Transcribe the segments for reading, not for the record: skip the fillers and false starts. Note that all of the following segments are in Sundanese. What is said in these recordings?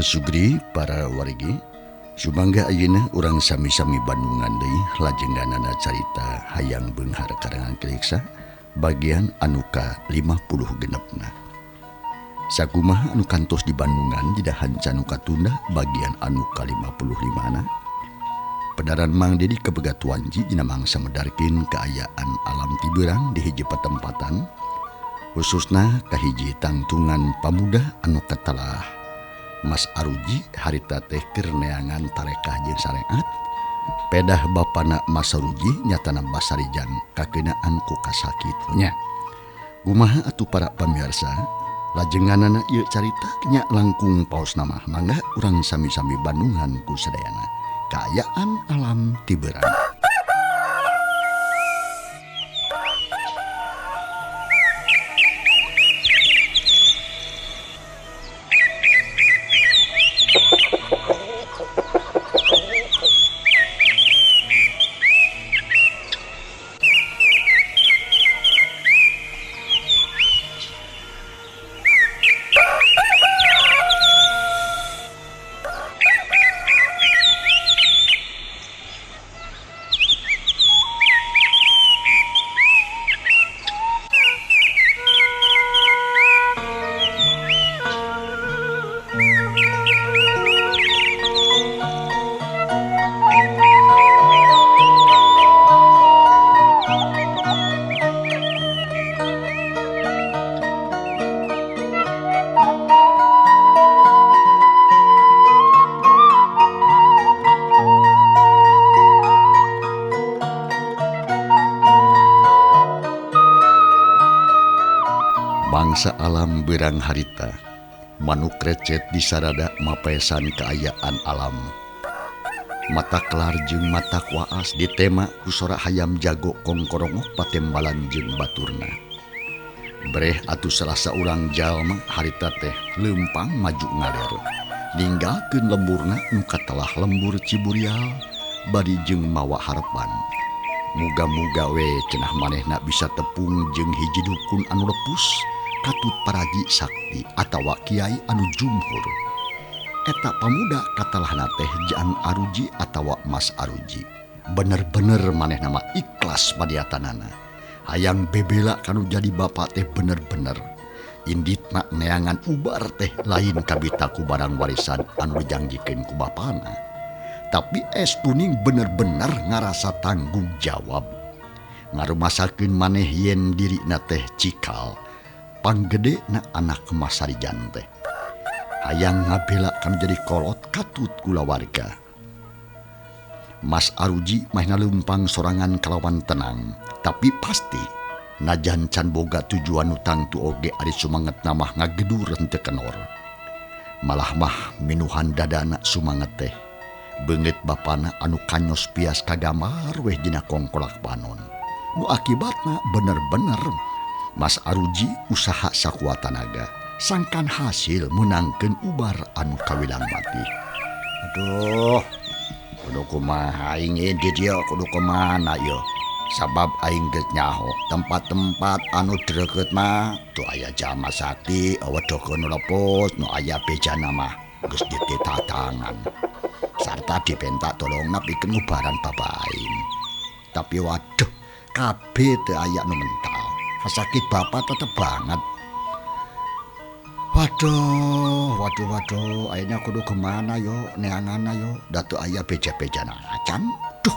Sugri para wargi sumangga ayeuna urang sami-sami Bandungan deui lajengganana carita Hayang Beunghar karangan Ki Leksa bagian anu ka 56 na. Sakumaha anu kantos di Bandungan dina hanca nu katunda bagian anu ka 55 na. Pedaran Mang Dedi kabegat wanci dina mangsa medarkeun kaayaan alam tiberang di hiji patempatan khususna ka hiji tangtungan pamuda anu katelah Mas Aruji harita teh keur neangan tarekah jeung sareat pedah bapana Mas Aruji nyatana Basarijan kakeunaan ku kasakitnya. Kumaha atuh para pamirsa lajenganana ieu carita nya langkung paosna mah mangga urang sami-sami bandungan ku sadayana kaayaan alam tiberang. Bangsa alam berang harita, manuk recet disarada mapesan keayaan alam. Mata kelar jeung mata waas ditema ku sora hayam jago kongkorongok patembalan jeung baturna. Breh atuh salah saurang jalma harita teh leumpang maju ngaler. Ninggalkeun lemburna nu katelah lembur Ciburial bari jeung mawa harepan. Muga-muga we cenah manehna bisa tepung jeung hiji dukun anu lepus katut paraji sakti atawa kiai anu jumhur. Eta pamuda katalahna teh Jang Aruji atawa Mas Aruji. Bener-bener manehna mah ikhlas padiatanana. Hayang bebela kanu jadi bapak teh bener-bener. Inditna neangan ubar teh lain kabita ku barang warisan anu dijangjikeun ku bapana. Tapi estuning bener-bener ngarasa tanggung jawab. Ngarumasakeun maneh yen dirina teh cikal. Panggede na anak Masarijan teh. Hayang ngabela kanu jadi kolot katut kulawarga. Mas Aruji mahna leumpang sorangan kalawan tenang, tapi pasti najan can boga tujuan nu tangtu oge ari sumangetna mah ngagedur henteu kenor. Malah mah minuhan dadana sumanget teh. Beungeut bapana anu kanyos pias kagamar weh dina kongkolak panon. Nu akibatna bener-bener Mas Aruji usaha sakuat tanaga sangkan hasil menangkeun ubar anu kawilang mati. Aduh, kudu kumaha aing di dieu kudu kumana ieu? Sabab aing geus nyaho tempat-tempat anu dreukeut mah teu aya jalma sakti eueuh deukeun nu lepus nu aya bejana mah geus dititatangan. Sarta dipenta tolongna pikeun ngubaran bapa aing. Tapi waduh, kabeh teu aya nu mental. Sakit bapak tetep banget. Waduh, waduh, waduh, ayeuna kudu kemana yo, neanganna yo, da teu aya beja-bejana acan. Duh.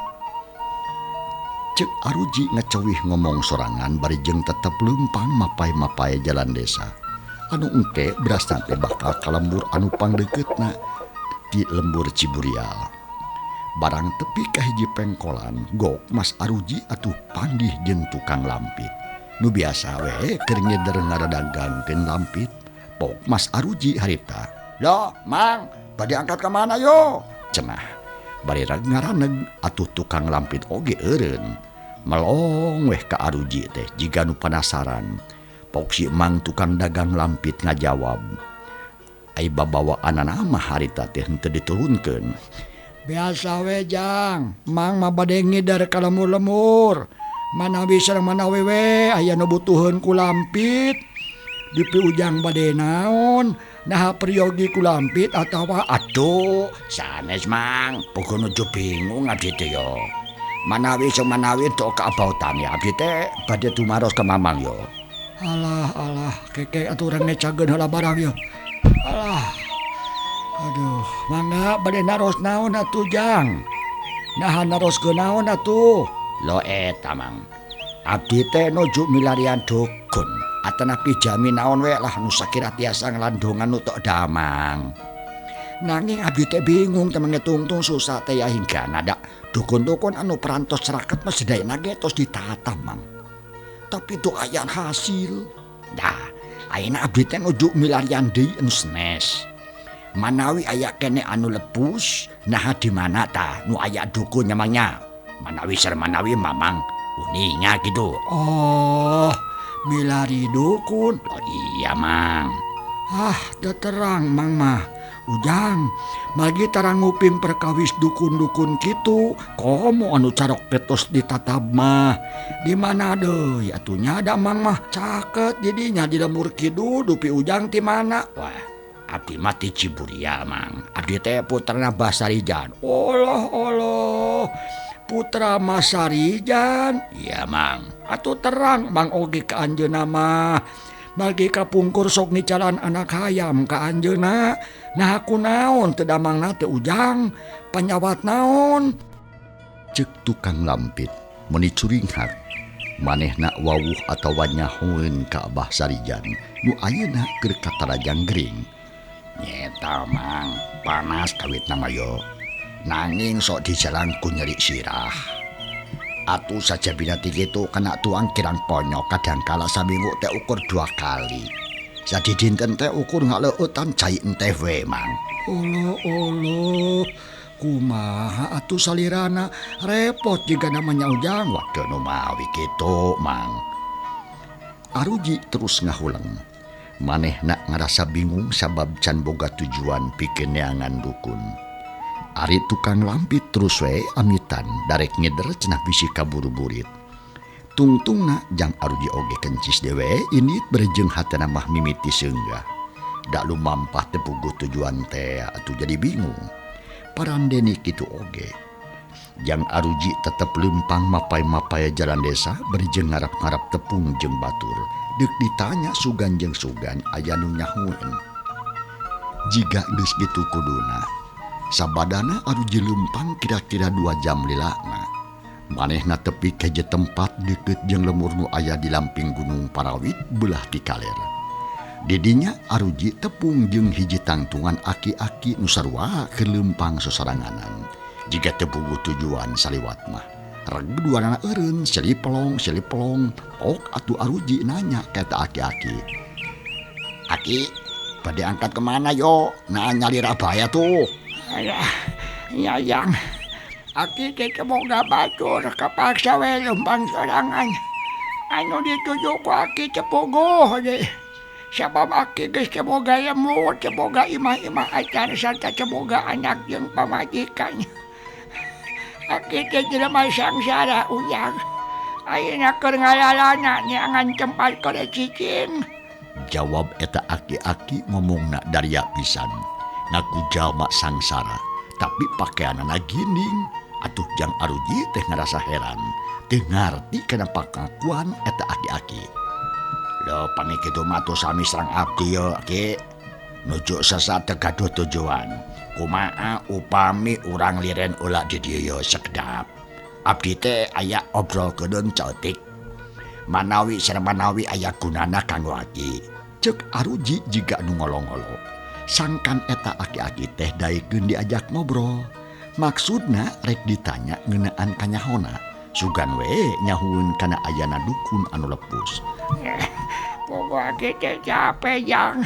Ceuk Aruji ngecewih ngomong sorangan bari jeung tetep leumpang mapai-mapai jalan desa. Anu engke berasna teh bakal ka lembur anu pangdeuketna di lembur Ciburial. Barang tepi ka hiji pengkolan, gok Mas Aruji atuh panggih jeung tukang lampit. Nu biasa we keur ngeder ngaradagangkeun lampit. Pok Mas Aruji harita. "Loh, Mang, bade angkat ka mana yo?" Cenah. Bari rag ngaraneg atuh tukang lampit oge eureun. Melong weh ka Aruji teh jiga nu panasaran. Pok si Mang tukang dagang lampit ngajawab. Ai babawaanana mah harita teh henteu diturunkeun. Biasa we Jang, Mang mah bade ngider ka lemur-lemur. Manawi sareng manawi we aya nu butuheun ku lampit. Dipi ujang bade naon, Nah priyogi kulampit atawa aduh sanes Mang, puguh nuju bingung abdi teh yo. Manawi sing manawi tok kaabautan ya abdi teh badhe dumaros ka Mamang yo. Alah alah keke atuh urang ngecageun heula barang yo. Alah. Aduh, mangga bade naros naon atuh Jang? Naha naroskeun naon atuh? Lo eta Mang. Abdi teh nuju milarian dukun. Atanapi jami naon we lah nu sakira tiasa nglandongan nu tok damang. Nanging abdi teh bingung teh mangetungtung susah teh ya hingga nada dukun-dukun anu perantos raket mah sedayana ge tos ditata Mang. Tapi teu aya hasil. Dah, ayeuna abdi teh nuju milarian deui anu senes. Manawi aya kene anu lepus, naha di mana tah nu aya dukun nyamangnya. Manawi ser manawi Mamang uninga gitu. Oh, milari dukun. Oh iya Mang. Ah, teu terang Mang mah. Ujang, magi tarang nguping perkawis dukun-dukun kitu, komo anu carok petos ditatab mah. Di mana deui atuh nya da Mang mah caket didinya di lembur kidul dupi Ujang ti mana? Wah, abdi mah ti Ciburia Mang. Abdi teh putrana Basarijan. Allah Allah. Putra Masarijan. Iya Mang. Atuh terang Mang oge ka anjeunna mah. Magi kapungkur sok ngicalan anak hayam ka anjeunna. Nah kunaon teu damangna teh Ujang? Panyawat naon? Cek tukang lampit meuni curinghak. Manehna wawuh atawa nyahoeun ka Abah Sarijan nu ayeuna keur katarajang gering. Nyeta Mang, panas kawitna mah yo. Nanging sok dijalan ku nyeri sirah. Atuh sajabina ti kitu kena tuang kirang ponyok kadang kala saminggu teh ukur 2 kali. Jadi dinten teh ukur ngaleueutan cai enteh we Mang. Olo olo, kumaha atuh salirana repot jiga namanya Ujang. Waduh nu mawi kitu Mang. Aruji terus ngahuleng. Manehna ngarasa bingung sabab can boga tujuan pikeun neangan dukun. Ari tukang lampit terus we amitan darek ngeder cenah bisi kaburu-burit. Tungtungna jang Aruji oge kencis dewe init berjeng hatena mah mimiti seunggah. Da lumampah teu puguh tujuan teh atuh jadi bingung. Parandeni kitu oge. Jang Aruji tetep lempang mapai-mapai jalan desa berjeng ngarap-ngarap tepung jeung batur. Deuk ditanya sugan jeung sugan aya nu nyahoeun. Jiga geus kitu kuduna. Sabadana Aruji lempang kira-kira 2 jam lilana. Manehna tepi ka je tempat deukeut jeung lemur nu aya di lamping Gunung Parawit beulah ti kaler. Didinya Aruji tepung jeung hiji tangtungan aki-aki nu sarua keur lempang sosoranganan. Jiga teu puguh tujuan saliwat mah. Reg duanana eureun silipelong silipelong ok atuh Aruji nanya ka eta aki-aki. Aki, bade angkat kemana yo? Nah nyalira bahaya tuh. Alah, nyayang. Aki teh boga batur kapaksa we lempang sorangan. Anu dituju ku aki teu puguh deui. Sabab aki geus teu boga lemur, teu boga imah-imah acan sarta teu boga anak jeung pamajikan. Aki teh jelema sangsara Ujang. Ayeuna keur ngalalana neangan tempat keur cicing. Jawab eta aki-aki ngomongna daria pisan. Ngaku jalma sangsara, tapi pakaianana ginding. Atuh jang Aruji teh ngarasa heran, teu ngarti kana pangakuan eta aki-aki. Lho pami kitu mah atuh sami sareng abdi yo, Ki. Nuju sesat teu gaduh tujuan. Kumaha upami urang liren ulah di dieu yo sekedap. Abdi teh aya obrolkeun ceutik. Manawi sareng manawi aya gunana kanggo aki. Ceuk Aruji jiga nu ngolo-ngolo. Sangkan eta aki-aki teh daekeun diajak ngobrol. Maksudna rek ditanya ngeunaan kanyahona. Sugan we nyahueun kana ayana dukun anu lepus. Pogo aki teh capek jang.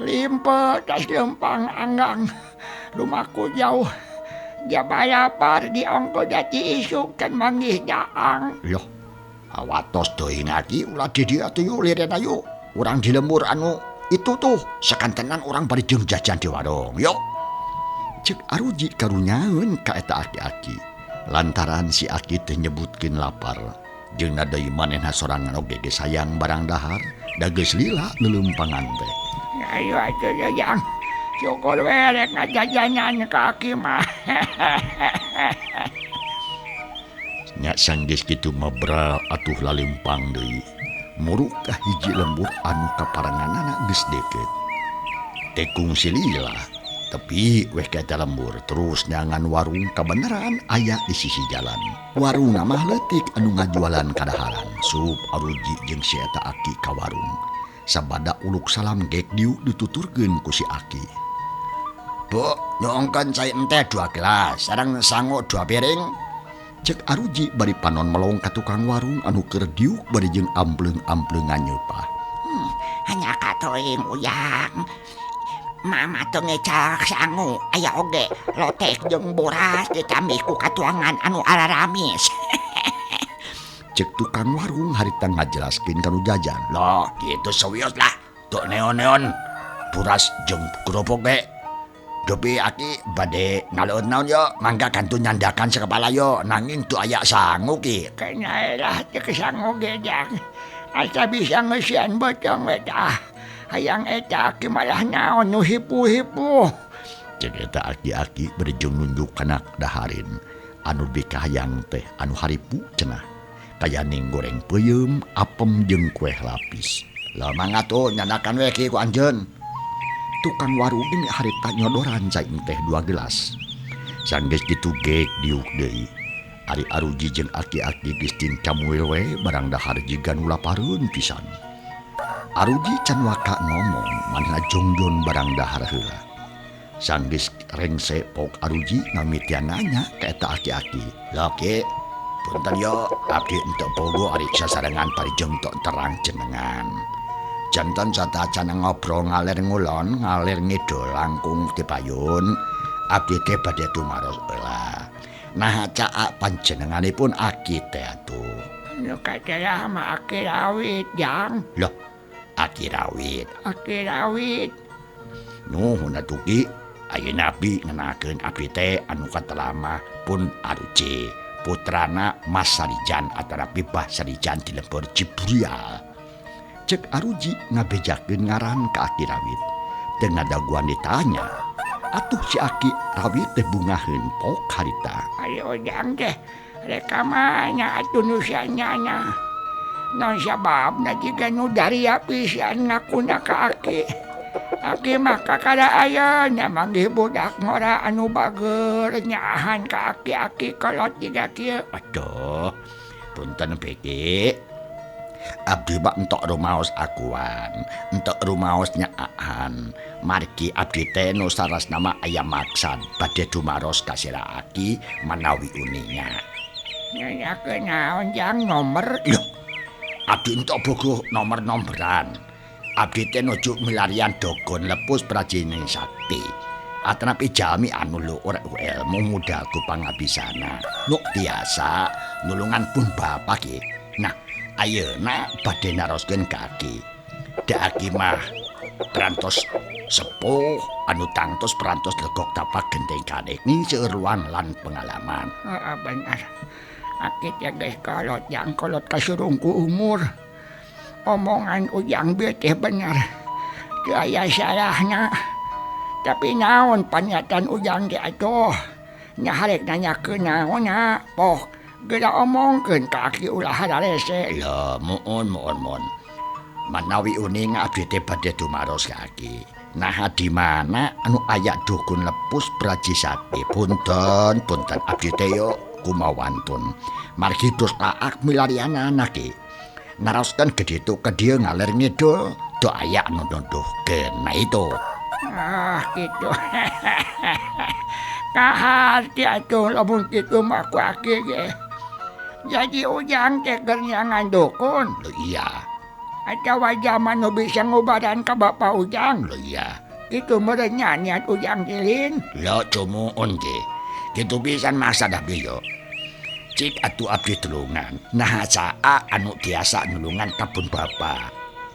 Limpe tas lempang anggang. Lumaku jauh. Jabalapar di ongko jati isuk can manggih daang. Loh, awatos teuing aki ulah di dieu atuh yuk liren ayo. Urang di lembur anu itu tuh sakantenan urang bari jeung jajan di warung. Yuk. Cek Aruji karunyaeun ka eta aki-aki. Lantaran si aki teh nyebutkeun lapar. Jeung deui manehna sorangan oge geus hayang barang dahar, da geus lila leuleumpangan teh. Ayo atuh Jang. Syukur we rek ngajajanan ka aki mah. Nya sanggeus kitu mabral atuh lalimpang deui. Muruk ka hiji lembur anu kaparenganana geus deukeut. Tekung silila tepi weh ka eta lembur terus nyangan warung kabeneran aya di sisi jalan. Warungna mah leutik anu ngajualan kadaharan. Sup Aruji jeung si eta aki ka warung. Sabada uluk salam gek diuk dituturkeun ku si aki. Bu, nyongkeun cai enteh 2 gelas, sareng sangu 2 piring. Cek Aruji bari panon melong ka tukang warung anu keur diuk bari jeung ampleung-ampleungan nyeupah. Hanya katoing Ujang. Mama teu ngecak sangu, aya oge lotek jeung boras ditambih ku katuangan anu araramis. Cek tukang warung harita ngajelaskeun ka nu jajan. Loh, gitu serius lah. Tuk neon-neon buras jeung kerupuk ge. Dupi aki bade ngaleut naon yo, mangga kantun nyandakan sakapala yo, nanging tu aya sangu ki. Kayaknya lah cek sangu ge jang. Asa bisa ngeusian beuteung we tah. Hayang eta aki malah naon nu hipu-hipu. Cek eta aki-aki bari jeung nunjuk kana daharin. Anu dikahayang teh anu haripu cenah. Kayaning goreng peuyeum, apem jeung kueh lapis. Lah mangga tuh nyandakan we ki ku anjeun. Tukang warung ini harita nyodoran cai teh 2 gelas. Sanggeus kitu gek diuk deui. Ari Aruji jeung aki-aki geus tincamuil we barang dahar jiga nu lapareun pisan. Aruji can waka ngomong manehna jongjon barang dahar heula. Sanggeus rengse pok Aruji ngamitian nanya ka eta aki-aki. Lho ki, punten yo, abdi entuk bogo ari sasarengan parijeng tok terang jenengan. Janten satacan ngobrol ngalir ngulon, ngalir ngidul langkung dipayun, abdi teh badhe tumaros heula. Nah caak panjenenganipun aki teh atuh. Nu kacelah mah Aki Rawit, Jang. Loh, Aki Rawit. Aki Rawit. Nuhun atuh ki, ayeuna abdi ngenakeun abdi teh anu katelamah pun Aruji, putrana Mas Sarijan atanapi Bah Sarijan di lembur Ciburial. Cek Aruji ngabejakeun ngaran ka Aki Rawit. Teu ngadaguan ditanya. Atuh si Aki Rawit teh bungaheun pok harita. Ayo Jang teh, rek ka mana atuh nu sanyana. Non sababna jiga nu daria pisan ngakuna ka Aki. Aki mah kakara ayeuna manggih budak ngora anu bager nyaahan ka aki-aki kolot jiga kieu. Aduh, punten beki. Abdi mah entok rumaos akuan, entok rumaos nyaahan. Margi abdi teh nu sarasna mah aya maksad bade dumaros ka sira aki manawi uninga. Nanyakeun naon Jang nomor? Loh, abdi entok bogoh nomor-nomberan. Abdi teh nuju milarian dogon lepus prajining sakti. Atanapi jalmi anu luhur ilmu mudal ku pangabisana. Nu tiasa nulungan pun bapak ki. Nah, ayeuna badhe naroskeun ka aki. Da aki mah perantos sepuh anu tangtos perantos legok tapak gendeng kanik ning seuruan lan pengalaman. Heeh bener. Aki teh geus kolot jang kolot kasurung ku umur. Omongan Ujang bieu teh bener. Teu aya salahna. Tapi naon paniatan Ujang teh atuh? Nya harek nanyakeun naonna? Poh geura omongkeun ka aki ulah hararese. Lho, muun muun muun. Manawi uning abdi teh badhe dumaros ka aki. Nah di mana anu aya dukun lepus praji sakti? Punten, punten abdi teh yo kumawantun. Margi dus taak milarianana ki. Naroskeun geditu ke dieu ngalir ngidul, do aya anu nuduhkeun. Nah itu. Ah, gitu. Kaharti atuh lamun kitu mah ku aki ge. Jadi Ujang teh keur nyangan dukun. Lho iya. Atawa jaman nu bisa ngubaran ka Bapak Ujang. Lho iya. Kitu meureun nya niat Ujang tilin. Lho cumuun ge. Kitu pisan maksad abdi yo. Cik atuh abdi tulungan. Nah saa anu tiasa nulungan ka pun bapa.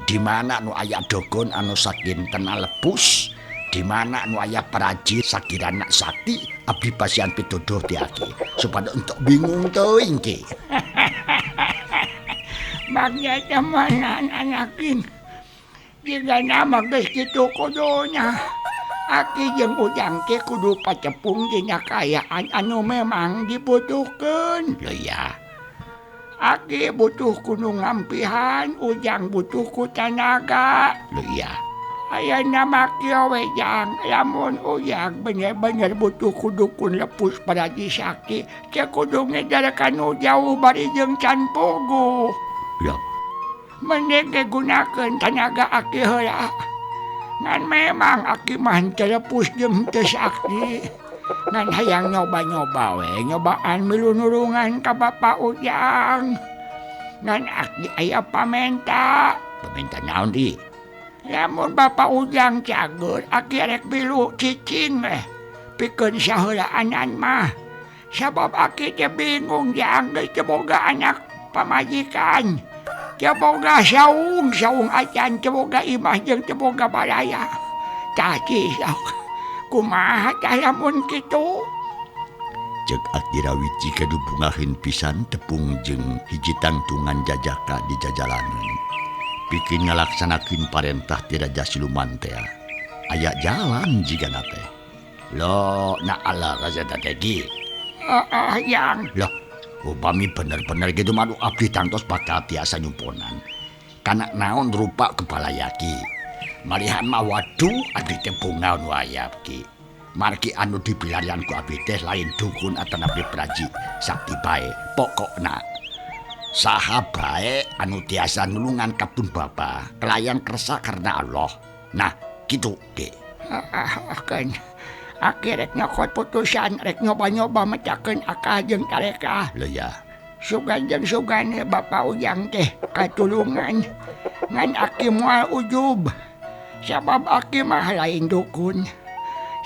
Di mana nu aya dukun anu sakintena lepus, di mana nu aya praji sakirana sakti, abdi pasian pituduh ti aki supaya untuk bingung teuing ki. Bagja temanan anakin. Jigana mah geus kitu kuduna. Aki jeung Ujang teh kudu pacepung dina kaayaan anu memang dibutuhkeun. Lho ya. Aki butuh kudu ngampihan, Ujang butuh ku tanaga. Lho iya. Ayeuna mah kieu we Jang, lamun Ujang bener-bener butuh ku dukun lepus paraji sakti, teu kudu ngedar ka nu jauh bari jeung can puguh. Ya. Mending ge gunakeun tanaga aki heula. Ngan memang aki mah henteu lepus jeung henteu sakti. Ngan hayang nyoba-nyoba we, nyobaan milu nulungan ka Bapa Ujang. Ngan aki aya pamenta. Pamenta naon di? Lamun Bapa Ujang cager, aki rek milu cicing weh. Pikeun saheulaanan mah. Sabab aki teh bingung Jang, geus teu boga anak pamajikan. Teu boga saung, saung acan, teu boga imah jeung teu boga baraya. Tah sok. Kumaha tah lamun kitu? Cek Aki Rawit jika dubungaheun pisan tepung jeung hiji tangtungan jajaka di jajalanan. Pikeun ngalaksanakeun parentah ti Raja Siluman teh. Aya jalan jigana teh. Loh, na ala raja teh ki. Heeh, Yang. Loh, upami bener-bener gitu mah abdi tangtos bakal tiasa nyumponan. Kana naon rupa kepala ki. Malihan mah waduh abdi teh bunga nu aya ki. Margi anu dipilarian ku abdi teh lain dukun atanapi praji sakti bae. Pokokna saha bae anu tiasa nulungan kapun bapa kelayan kersa karena Allah. Nah, kitu ge. Kan aki rek nyokot putusan rek nyoba-nyoba mecakeun akal jeung tareka. Lho ya. Sugan jeung sugane Bapa Ujang teh katulungan. Ngan aki moal ujub. Sabab aki mah lain dukun.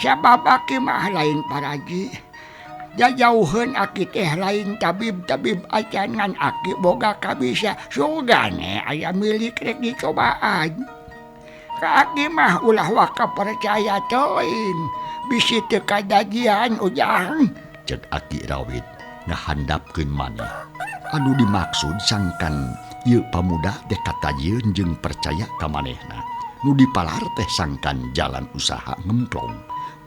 Sabab aki mah lain paraji. Jajauheun aki teh lain tabib-tabib acan ngan aki boga kabisa. Sugane aya milik rek dicobaan. Ka aki mah ulah waka percaya teuing. Bisi teu kadajian Ujang. Cek Aki Rawit ngahandapkeun maneh. Anu dimaksud sangkan ieu pamuda teh katajieun jeung percaya ka manehna. Nu dipalar teh sangkan jalan usaha ngemplong.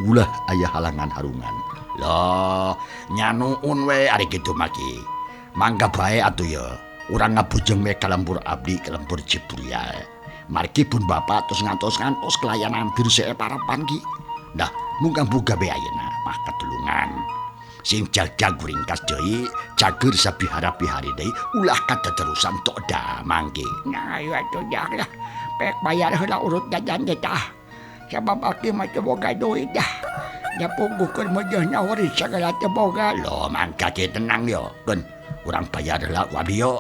Ulah aya halangan harungan. Loh, nyanuun we ari kitu mah ki. Mangga bae atuh ye. Urang ngabujeng we ka lembur abdi ka lembur Ciburial. Margi pun bapa tos ngantos-ngantos kelayanan diruseke parapan ki. Nah, muga-muga be ayeuna mah katulungan. Sing jagjag ringkas deui, cager sabihara-bihari deui ulah kateterusan tok damang ki. Nah, ayo atuh Jang lah. Pek bayar heula urut jajan teh tah. Sabab aki mah teu boga duit dah. Da puguh keur meujeuh waris sagala teu boga. Loh, mangga ge tenang yo. Keun urang bayar heula ku abdi yo.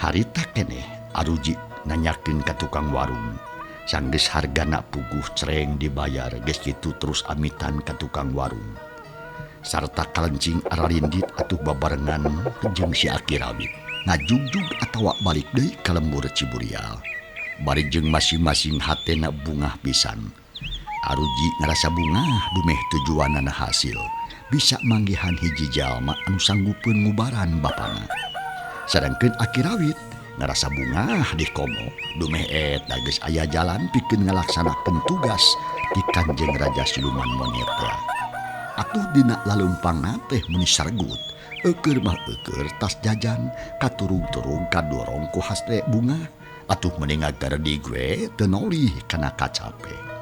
Harita keneh aruji nanyakeun ka tukang warung. Sanggeus hargana puguh cereng dibayar geus kitu terus amitan ka tukang warung. Sarta kalencing ararindit atuh babarengan jeung si Aki Rawit. Ngajugjug atawa balik deui ka lembur Ciburial. Bari jeung masing-masing hatena bungah pisan. Aruji ngarasa bungah dumeh tujuanana hasil. Bisa manggihan hiji jalma anu sanggupeun ngubaran bapana. Sadangkeun Aki Rawit ngarasa bungah di komo dumeh eta geus aya jalan pikeun ngalaksanakeun tugas di Kanjeng Raja Siluman Monyet teh. Atuh dina lalumpangna teh meuni sargut. Eueur mah eueur tas jajan katurug-turug kadorong ku haste bungah. Atuh mending ngagardi gue teu nolih kana kacape.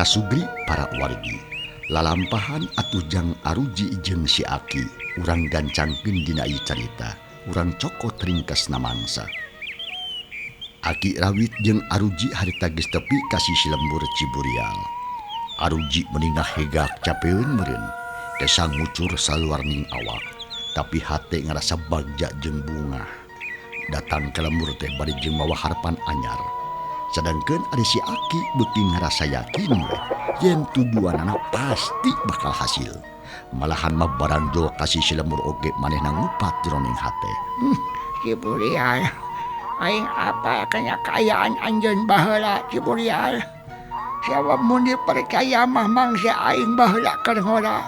Kasugri para wargi. Lalampahan atuh jang Aruji jeung si Aki urang gancangkeun dina ieu carita. Urang cokot ringkesna mangsa. Aki Rawit jeung Aruji harita geus tepi ka sisi lembur Ciburial. Aruji meningah hegak capeun meureun. Kesang ngucur saluarning awak, tapi hate ngarasa bagja jeung bungah. Datang ke lembur teh bari jeung mawa harapan anyar. Sedangkeun ari si Aki beuki ngarasa yakin we yen tujuanana pasti bakal hasil. Malahan mah barang jol ka sisi lembur oge manehna ngupat jroning hate. Ciburial, aing apa kana kaayaan anjeun baheula Ciburial. Sabab mun dipercaya mah mangsa aing baheula keur ngora.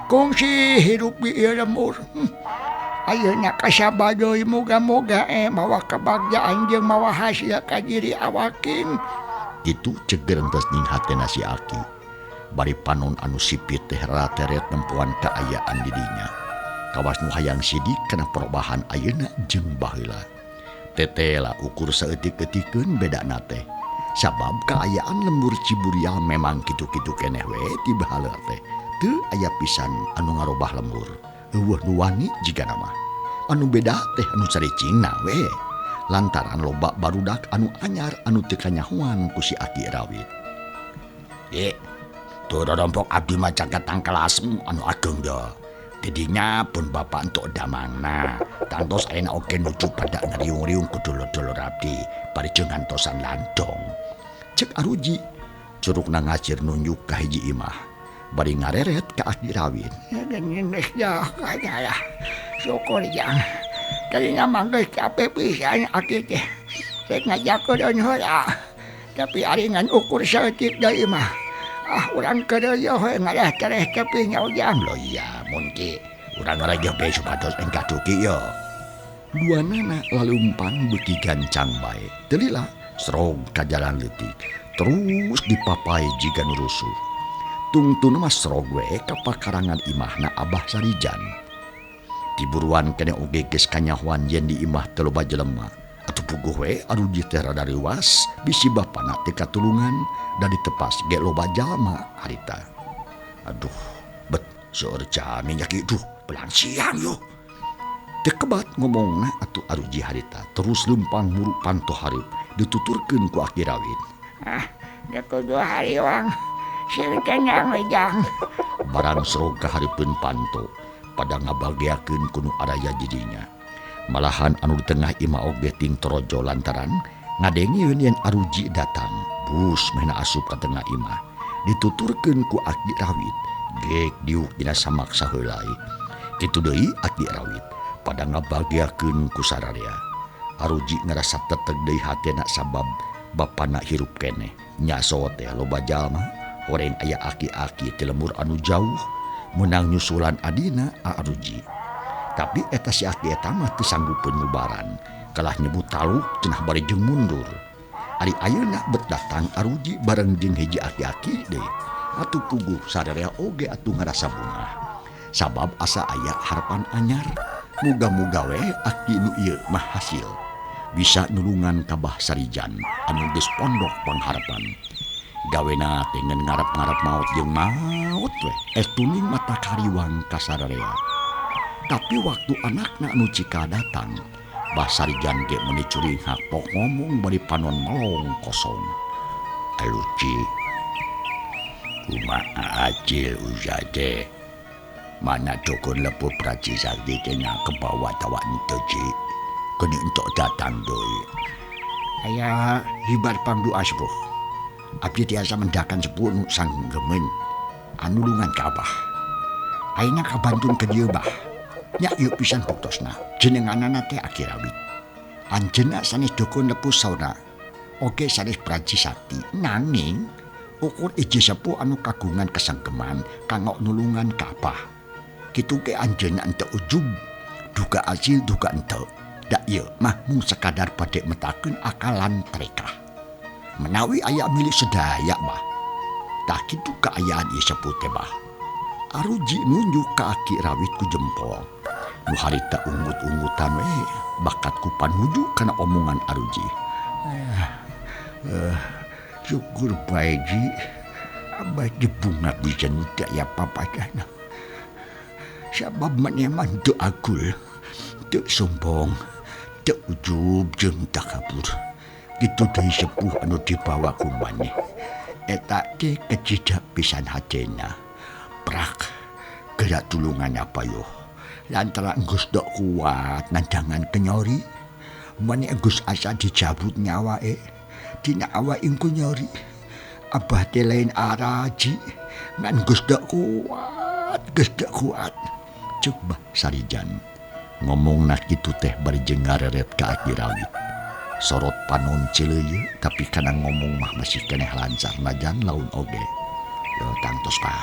Kungsi hirup di ieu lembur. Ayeuna kasaba deui moga-moga mawa kebagjaan jeung mawa hasil ka diri awaking. Kitu cek gerentes ning hatena si Aki. Bari panon anu sipit teh rateret nempoan kaayaan didinya. Kawas nu hayang sidik kana perubahan ayeuna jeung baheula. Tetela ukur saeutik-eutikeun bedana teh. Sabab kaayaan lembur Ciburial memang kitu-kitu keneh we ti baheula teh. Teu aya pisan anu ngarobah lembur. Eueuh nu wani jigana mah. Anu beda teh anu caricingna we. Lantaran loba barudak anu anyar anu teu kanyahoan ku si Aki Rawit. Tuh rompok abdi mah caket tangkal asem anu ageng da. Didinya pun bapak entuk damangna. Tangtos ayeuna oge nuju pada ngariung-riung ku dulur-dulur abdi bari jeung ngantosan landong. Cek Aruji curugna ngacir nunjuk ka hiji imah. Bari ngareret ka Aki Rawit. Syukur jang. Tadina mah geus capek pisan aki teh. Rek ngajakeun heula. Tapi ari ngan ukur saeutik deui mah. Ah, urang keureuy we ngalah tereh tepi nya ujang. Loh iya, mun ki urang ngarajeuh bae supados engkah duki yo. Duanana lalumpang beuki gancang bae. Teu lila serog ka jalan leutik. Terus dipapai jiga nu rusuh. Tungtuna mah serog we ka pakarangan imahna Abah Sarijan. Tiburuan keneh oge geus kanyahoan yen di imah teu loba jelema. Atuh puguh we Aruji teh rada reuas bisi bapana teu katulungan da ditepas ge loba jalma harita. Aduh, bet seueur jami nya ki duh belang siang yo. Teu kebat ngomongna atuh Aruji harita terus leumpang muru panto hareup dituturkeun ku Aki Rawit. Ah, da kudu hariwang. Sieun tenang we jang. Barang serog ka hareupeun panto pada ngabageakeun ku nu araya didinya. Malahan anu di tengah imah oge ting torojo lantaran ngadengeun yen Aruji datang. Bus mehna asup ka tengah imah. Dituturkeun ku Aki Rawit. Gek diuk dina samak saheulai. Kitu deui Aki Rawit pada ngabageakeun ku sararea. Aruji ngarasa teteg deui hatena sabab bapana hirup keneh. Nyaso teh loba jalma horeng aya aki-aki ti lembur anu jauh meunang nyusulan adina Aruji. Tapi eta si aki eta mah teu sanggupeun ngubaran. Kalah nyebut taluk cenah bari jeung mundur. Ari ayeuna bet datang Aruji bareng jeung hiji aki-aki deui. Atuh puguh sararea oge atuh ngarasa bungah. Sabab asa aya harapan anyar. Muga-muga we aki nu ieu mah hasil. Bisa nulungan ka Bah Sarijan anu geus pondok pangharapan. Gawena teh ngan ngarep-ngarep maot jeung maot we. Estuning mata kariwang ka sararea. Tapi waktu anakna anu cika datang, Bah Sarijan ge meuni curinghak pok ngomong bari panon melong kosong. Aluci, kumaha acil uja teh? Mana dukun lepuh Praji Sakti teh nya kebawa tawa henteu ci? Keuni entok datang deui. Aya hibar pangdoa sepuh. Abdi tiasa mendakan sepuh nu sanggemen anulungan ka Abah. Ayeuna kabantun ka dieu bah. Nya ieu pisan buktosna. Jenenganana teh Aki Rawit. Anjeunna sanes dukun lepuh sauna. Oge sanes Praji Sakti. Nanging ukur iji sepuh anu kagungan kesanggeman kanggo nulungan ka Abah. Kitu ge anjeunna henteu ujub. Duga acil duga henteu. Da ieu mah mung sekadar bade metakeun akalan tarekah. Menawi aya milik sedaya mah. Tah kitu kaayaan ieu sepuh teh bah. Aruji nunjuk ka Aki Rawit ku jempol. Nu harita ungut-ungutan we bakat ku panuju kana omongan Aruji. Syukur bae ji. Abah dibunga pisan teu aya papadahna. Sabab maneh mah teu agul, teu sombong, teu ujub jeung takabur. Kitu deui sepuh anu dibawa ku maneh. Eta teh kecida pisan hatena. Prak gerak tulungan apa yo. Lantaran geus dok kuat nandangan kenyori. Maneh geus asa dicabut nyawa Dina awak ingku nyori. Abah teh lain araji ngan geus dok kuat, geus dok kuat. Ceuk Bah Sarijan ngomongna kitu teh bari jeung ngareret ka Aki Rawit. Sorot panon celeuyeuh tapi kana ngomong mah masih keneh lancar najan laun oge. Yo tangtos Bah,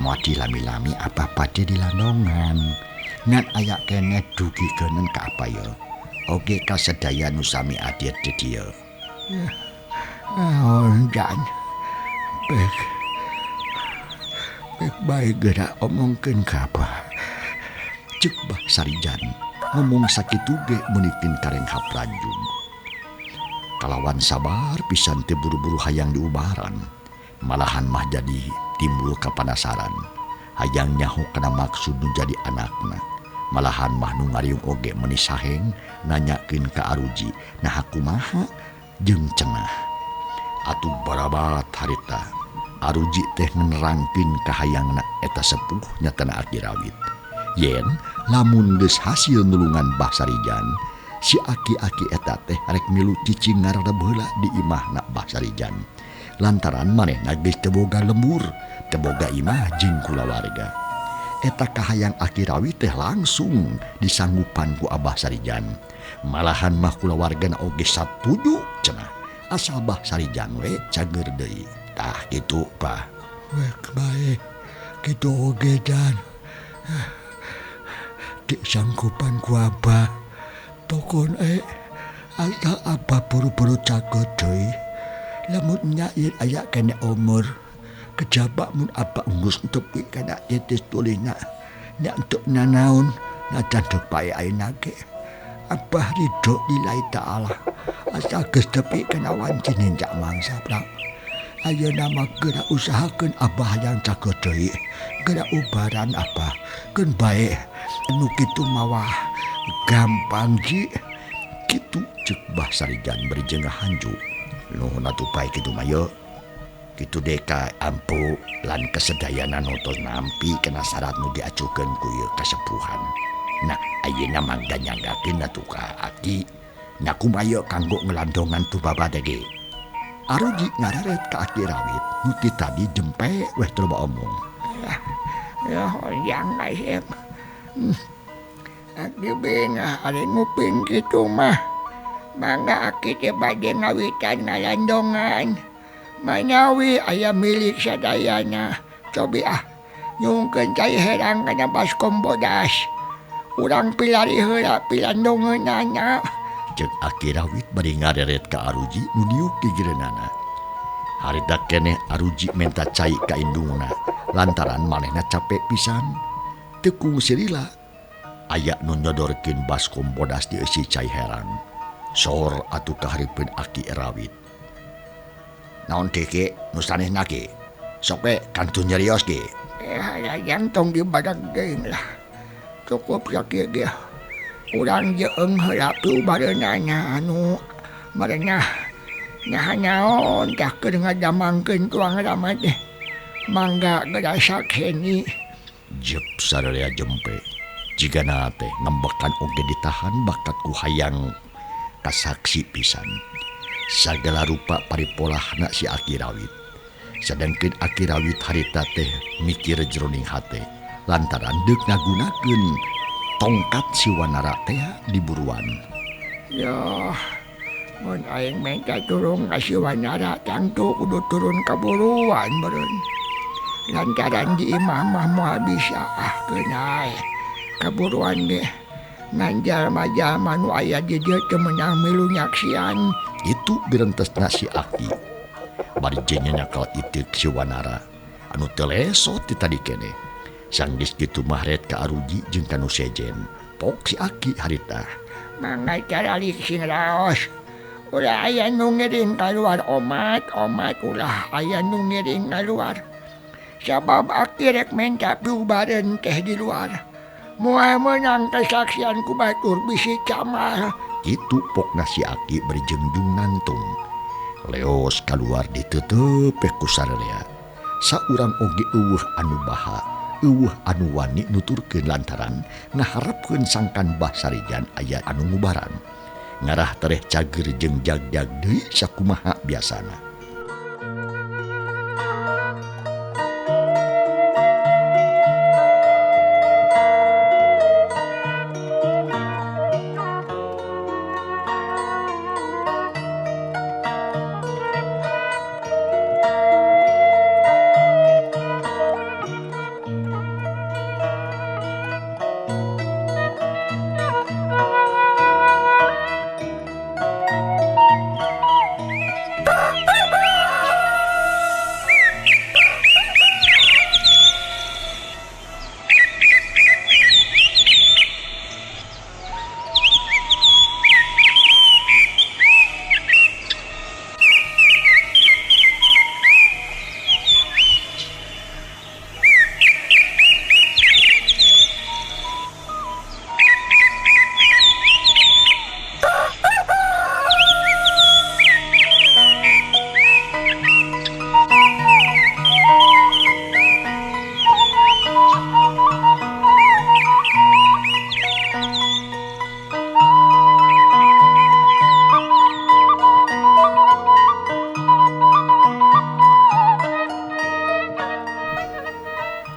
moal dilami-lami abah bade dilandongan. Ngan aya keneh dugikeun ka apa yo. Oge kasadaya nu sami hadir di dieu. Naon jan. Bek. Bek bae geura omongkeun ka abah. Ceuk Bah Sarijan ngomong sakitu ge meunikeun karenghap ranjung. Kalawan sabar pisan teu buru-buru hayang diubaran. Malahan mah jadi timbul kapanasaran. Hayang nyaho kana maksud nu jadi anakna. Malahan mah nu ngariung oge meuni saheng nanyakeun ka Aruji naha kumaha jeung cenah. Atuh barabat harita. Aruji teh nerangkeun ka hayangna eta sepuh nyatana Aki Rawit. Yen lamun geus hasil nulungan Bah Sarijan, si aki-aki eta teh rek milu cicing ngaredep heula di imahna Bah Sarijan. Lantaran manehna geus teu boga lembur, teu boga imah jeung kulawarga. Eta kahayang Aki Rawit teh langsung disanggupan ku Abah Sarijan. Malahan mah kulawargana oge satuju cenah. Asal Bah Sarijan we cager deui. Tah kitu Bah. Wek bae kitu oge jan. Disanggupan ku Abah. Pokone asal Abah buru-buru cager deui. Lamun nya yen aya kene umur kejaba mun Abah geus tepi kana titis tulihna nya entuk nanaon najan dek pae ayeuna ge. Abah ridho lillahi ta'ala asal geus tepi kana wanci nincak mangsa prak. Ayeuna mah geura usahakeun Abah hayang cager deui. Geura ubaran Abah keun bae nu kitu mawah gampang ji. Kitu ceuk Bah Sarijan bari jeung ngahanju. Nuhun atuh bae kitu mah ye. Kitu deka ampu lan kesedayana nu tos nampi kana syarat nu diajukeun ku ieu kasepuhan. Nah ayeuna mah ganyanggakeun atuh ka aki. Nya kumaha ye kanggo ngelandongan tu babade ge. Aruji ngareret ka Aki Rawit nu ti tadi jempe weh teu loba omong. Ya hoyang ayeuna. Aki bengah ari nguping kitu mah. Mangga aki teh bade ngawitan ngalandongan. Manawi aya milik sadayana. Cobi ah nyungkeun cai herang kana baskom bodas. Urang pilari heula pilandongeunana. Ceuk Aki Rawit bari ngareret ka Aruji nu diuk di gireunana. Harita keneh Aruji menta cai ka indungna lantaran manehna capek pisan. Teu kungsi lila aya nu nyodorkeun baskom bodas dieusi cai herang. Sor atuh kahareupeun Aki Rawit. Naon teh ge nu sanesna ge? Sok we kantun nyarios ge. Hayang tong dibadag deui lah. Cukup sakieu ge. Urang jeung heula piubareunana anu marenah naha naon tah keur ngadamangkeun tuang rama teh. Mangga geura sakheni. Jep sararea jempe. Jigana teh ngembekan oge ditahan bakat ku hayang kasaksi pisan. Sagala rupa paripolahna si Aki Rawit. Sadangkeun Aki Rawit harita teh mikir jroning hate lantaran deuk ngagunakeun tongkat si Wanara teh di buruan. Yoh, mun aing minta tulung ka si Wanara tangtu kudu turun ka buruan meureun. Lantaran di imah mah moal bisa ah keun ae. Kaburuan ge ngan jalma-jalma nu aya di dieu teu meunang milu nyaksian. Itu birentesna si Aki. Bari jeung nyakal iteuk si Wanara anu teu lesot ti tadi keneh. Sanggeus kitu mah ret ka Aruji jeung ka nu sejen. Pok si Aki harita. Mangga caralik sing raos. Ulah aya nu ngiring kaluar omat, omat ulah aya nu ngiring kaluar. Sabab aki rek menta piubareun teh di luar. Moal meunang kasaksian ku batur bisi camar. Kitu pokna si aki bari jengjung nangtung. Leos kaluar diteuteup ku sararea. Saurang oge eueuh anu baha, eueuh anu wani nuturkeun lantaran ngaharepkeun sangkan Bah Sarijan aya anu ngubaran. Ngarah tereh cager jeung jagjag deui sakumaha biasana.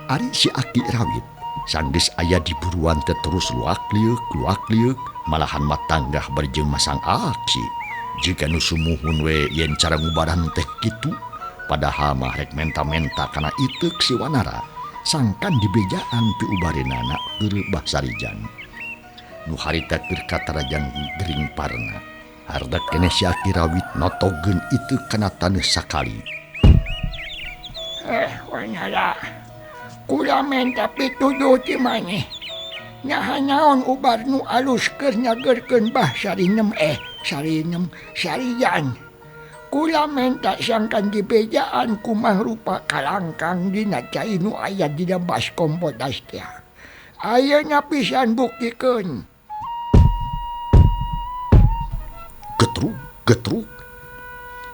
Ari si Aki Rawit sanggeus aya di buruan teh terus luak liuk malahan matanggah bari jeung masang aksi. Jika nu sumuhun we yen cara ngubaran teh kitu, padahal mah rek menta-menta kana iteuk si Wanara sangkan dibejaan piubareunana keur Bah Sarijan. Nu harita keur katarajang gering parna. Harda keneh si Aki Rawit notogeun iteuk kana taneuh sakali. Wanara, kula menta pituduh ti maneh. Naha naon ubar nu alus keur nyageurkeun Bah Sarinem Sarinem Sarijan. Kula menta sangkan dibejaan kumah rupa kalangkang dina cai nu aya dina baskom bodas teh. Ayeuna pisan buktikeun. Getruk getruk.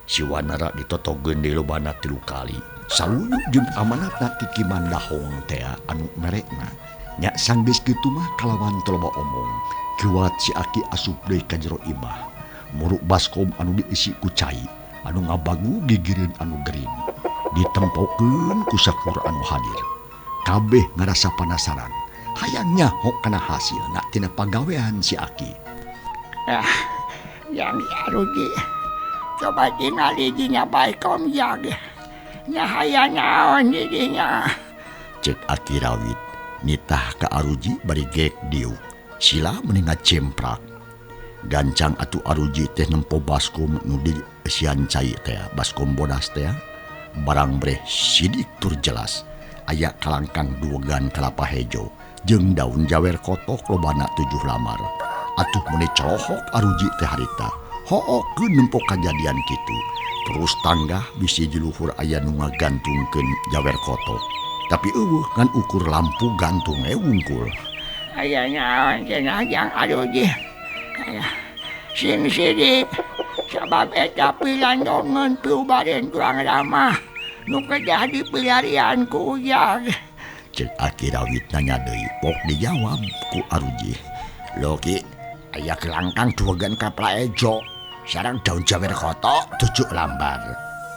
Si Wanara ditotogeun deui lobana 3 kali. Saluyu jeung amanatna ti Ki Mandahong tea anu merekna. Nya sanggeus kitu mah kalawan teu loba omong. Kiwat si Aki asup deui ka jero imah. Muruk baskom anu diisi ku cai, anu ngabagu gigireun anu gering. Ditempokeun ku sakur anu hadir. Kabeh ngarasa panasaran. Hayang nyaho kana hasilna tina pagawean si Aki. Ah, yang Aruji. Coba tingali dina baskom jag. Nyahaya naon didinya. Cek Aki Rawit nitah ka Aruji bari gek diuk. Sila meni ngacemprak. Gancang atuh Aruji teh nempo baskom nu dieusian cai teh, baskom bodas teh. Barang breh sidik tur jelas. Aya kalangkang duegan kelapa hejo jeung daun jawer kotok lobana 7 lamar. Atuh meni colohok Aruji teh harita. Hookeun nempo kajadian kitu. Terus tanggah bisi di luhur aya nu ngagantungkeun jawer kotok. Tapi eueuh ngan ukur lampu gantung we wungkul. Aya naon cenah jang Aruji. Aya sing sidik sabab eta pilandongeun piubareun tuang ramah nu kedah dipilarian ku ujang. Cek Aki Rawit nanya deui, pok dijawab ku Aruji. Lho Ki, aya kelangkang duwegan kapla ejo. Sareng daun jawer kotok 7 lambar.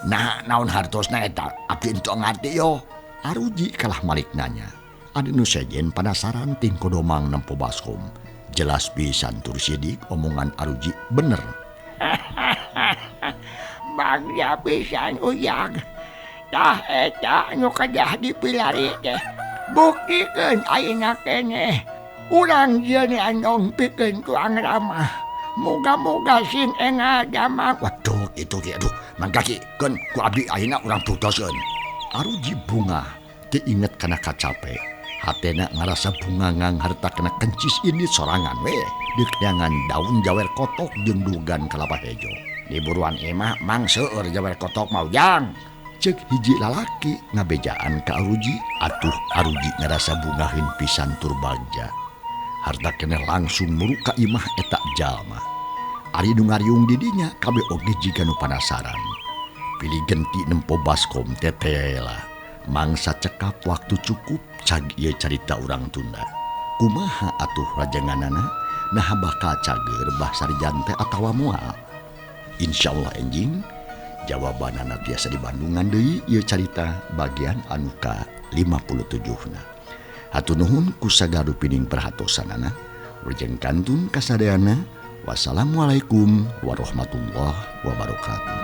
Nah, naon hartosna eta? Abdi entuk ngarti yo. Aruji kalah malik nanya. Anu nu sejen panasaran ting kodomang nempo baskom. Jelas pisan tur sidik omongan Aruji bener. Bagja pisan ujang. Tah eta nu kedah dipilari teh. Buktikeun ayeuna keneh. Urang jieun andong pikeun tuang ramah. Moga-moga sing engal damang. Waduh, itu ki aduh, mangga ki keun ku abdi ayeuna urang buktoskeun. Aruji bungah teu inget kana kacape. Hatena ngarasa bungangang harta kena kencis ini sorangan we deuk neangan daun jawer kotok jeung dugan kelapa hejo. Di buruan imah mang seueur jewer kotok mah Ujang. Cek hiji lalaki ngabejaan ka Aruji. Atuh Aruji ngarasa bungahin pisan tur bagja. Harta keneh langsung muru ka imah eta jalma. Ari nu ngariung di dinya kabeh oge jiga nu panasaran. Pilih genti nempo baskom tetela. Mangsa cekap waktu cukup cag ieu carita urang tunda. Kumaha atuh rajanganana naha bakal cager Bah Sarjan teh atawa moal. Insyaallah enjing jawabanana biasa di Bandungan deui ieu carita bagian anu ka 57 na. Hatur nuhun ku sagala pining perhatosanana. Wilujeng kantun kasadayana. Wassalamualaikum warahmatullahi wabarakatuh.